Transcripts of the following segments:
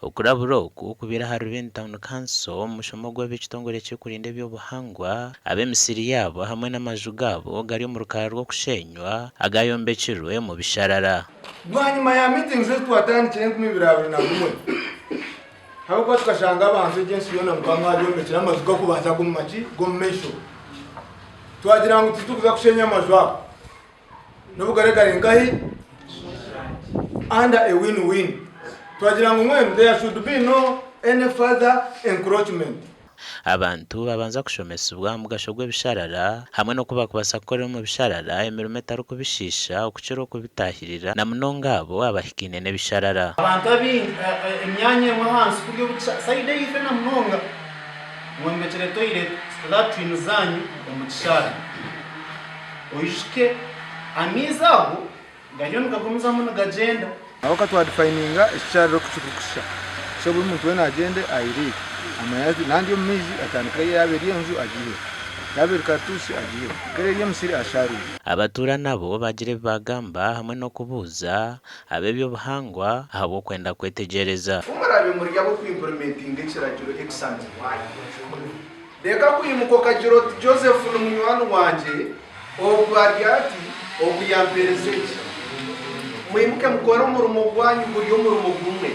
Okurabura oku kubaire aha Rubindi Town Council omu mushomo gw'ab'ekitongore ekirikurinda eby'obuhangwa, ab'emisiri yaabo hamwe n'amaju gaabo gari omu rukarara rw'okushenywa agayombekirwe omu bisharara. Bwanyima ya meetings ezi twatandikire 2021, ahabw'okuba tukashanga abantu egi ensi yoona mukaba mwabyombekire amaju g'okubanza ag'omu maki g'omu maisho. Twagira ngu titurikuza kushenya amaju ago n'obu gari gari nkahi under a win-win. Twagira ngu mbwenu there should be no any further encroachment. Abantu babanza kushomesibwa aha mugasho gw'ebisharara hamwe n'oku barikubaasa kukorera omu bisharara emirimo etarikubishiisha okukira okubitaahirira na munonga abo abahikaine n'ebisharara. Abantu abaingi emyanya emwe ahansi kuri obu sayidi eyaife na munonga mwombekire toilet latrine zanyu omu kisharara. Oijuke amaizi ago gariyo nigagumizamu nigagyenda. Aho ka twadifayininga ekisharara oku kirikushusha. So buri muntu weena agyende ayiriire. Amanye ati nandi omu maizi atandike yaaba eri enju agiiheho, yaaba eri karituusi agiiheho, ku eri emisiri asharuure. Abatuura nabo baagira ebi baagamba hamwe n'okubuuza ab'eby'obuhangwa ahabw'okwenda kwetegyereza. Ku muraabe muri ab'okuimpurimentinga ekiragiro X and Y, reka kwimuka okagira oti, Joseph ni munywani wangye, ogu ari ati, ogu yampeereza eki. Mwimuke mukore omurimo gwanyu guri omurimo gumwe,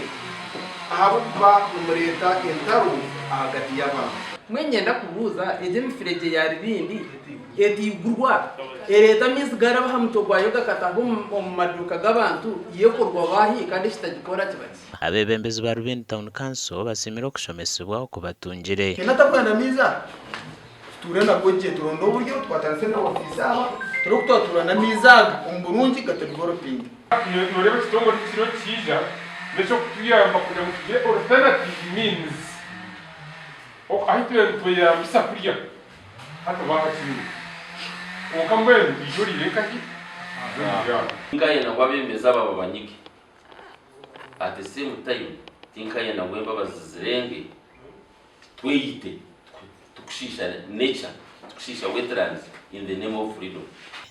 ahabw'okuba nimureeta entaro ahagati y'abantu. Mbwenu niinyenda kubuuza, egyo emifuregye ya Rubindi etaigurwa, ereeta amaizi garaba aha mutwe gwayo gakataha omu maduuka g'abantu, yo ekorwa waahi kandi ekitagikora kiba ki? Abeebembezi ba Rubindi Town Council basiimire okushomesibwa oku batungire. Haine atakwenda amaizi aga? Tutuure nago gye, turonde oburyo tukwatanise na ofiisi aba, turebe oku twatuura n'amaizi aga omu burungi gatudevelopinge. Noreeba ekitongore ekiriyo nikiija n'eky'okutuyamba kugira ngu tugire alternative means ahu turiyo nitweyambisa kurya hati bahakiine kwonka mbwenu ija oriire nkahi? Ija oriire aha. Tinkayenda ngu abebembezi aba babanyige. At the same time tinkayenda ngu embabazi zirenge tweyite tukushiisha nature, tukushiisha wetlands in the name of freedom.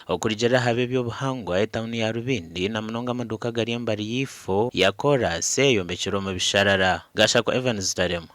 Okurugiirira aha b'eby'obuhangwa, etauni ya Rubindi na munonga amaduuka agari embari y'eifo ya koraasi eyombekirwe omu bisharara. Gashakwa Evans Taremwa.